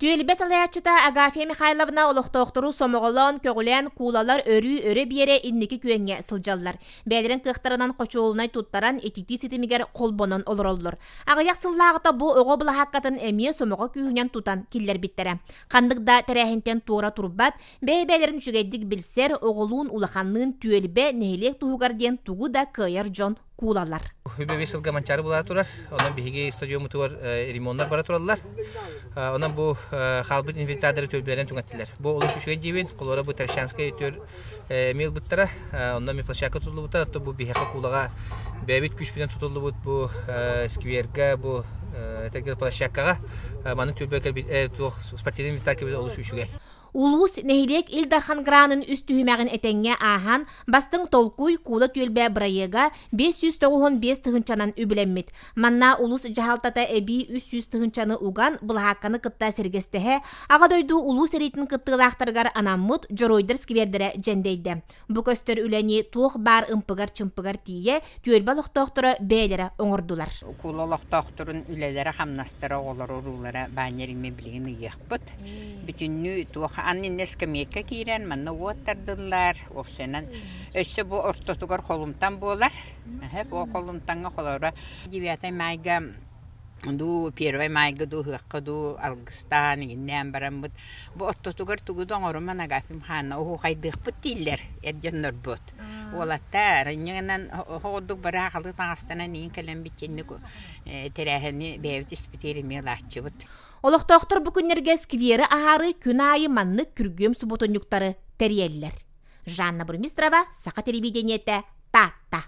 Түөлбэ салайааччыта Агафья Михайловна олохтоохтору сомоҕолоон, көҕүлээн куулалар өрүү өрө биэрэ инники күөҥҥэ сылдьаллар. Бэйэлэрин кыахтарынан хочуолунай туттаран ититии ситимигэр холбонон олороллор. Аҕыйах сыллааҕыта бу оҕо былаһааккатын эмиэ сомоҕо күүһүнэн тутан киллэрбиттэрэ. Ханнык да тэрээһинтэн туора турбат, бэйэ-бэйэлэрин үчүгэйдик билсэр, оҕолуун улаханныын түөлбэ, нэһилиэк туһугар диэн тугу да кыайар дьон куулалар. Үбэбэ сылга Манчаары була турар. Онон биһиги стадиоммутугар ремоннар бара тураллар. Онон бу хаалбыт инвентардары түөлбэлэрин түҥэттилэр. Бу олус үчүгэй диибин. Холобура бу Таращанскай түөр эмиэ ылбыттара. Онно эмиэ площадка тутуллубута. Оттон бу биһиэхэ куулаҕа бэйэбит күүспүнэн тутуллубут бу сквергэ, бу этэргэ площадкаҕа маннык түөлбэ кэлбит туох спортивный инвентарь кэлбит олус үчүгэй. Улуус, нэһилиэк Ил Дархан гранын үс түһүмэҕин этэҥҥэ ааһан, бастыҥ толкуй Куула түөлбэ бырайыага 595 тыһыынчанан үбүлэммит. Манна улуус дьаһалтата эбии 300 тыһыынчаны уган, былаһаакканы кытта сэргэстэһэ, Аҕа дойду Улуу сэриитин кыттыылаахтарыгар анаммыт Дьоруойдар сквердэрэ дьэндэйдэ. Бу көстөр үлэни туох баар ымпыгар-чымпыгар тиийэ түөлбэ олохтоохторо бэйэлэрэ оҥордулар. Куула олохтоохторун үлэлэрэ-хамнастара, оҕолоро, уруулара баанньар имэ билигин ыйыахпыт. Бүтүннүү туох ан иннэ скамейка киирэн, манна уот тардыллар, уопсайынан өссө бу ортотугар холумтан буолар. Бу холумтаҥҥа холоро 9 майга дуу, 1 майга дуу, ыһыахха дуу алгыстаан, иҥиннээн бараммыт бу ортотугар тугу да оҥоруман Агафья Михайловна оһуохайдыахпыт дииллэр эр дьоннорбут. Уолаттар инньэ оҕурдук бары сахалыы таҥастанан иин кэлэн биччинник тэрээһини бэйэбит испитигэр эмиэ ылааччыбыт. Олохтоохтор бу күннэргэ сквери аһаары күн аайы маннык күргүөм субуотунньуктары тэрийэллэр. Жанна Бурмистрова, Саха телевидениетэ, Таатта.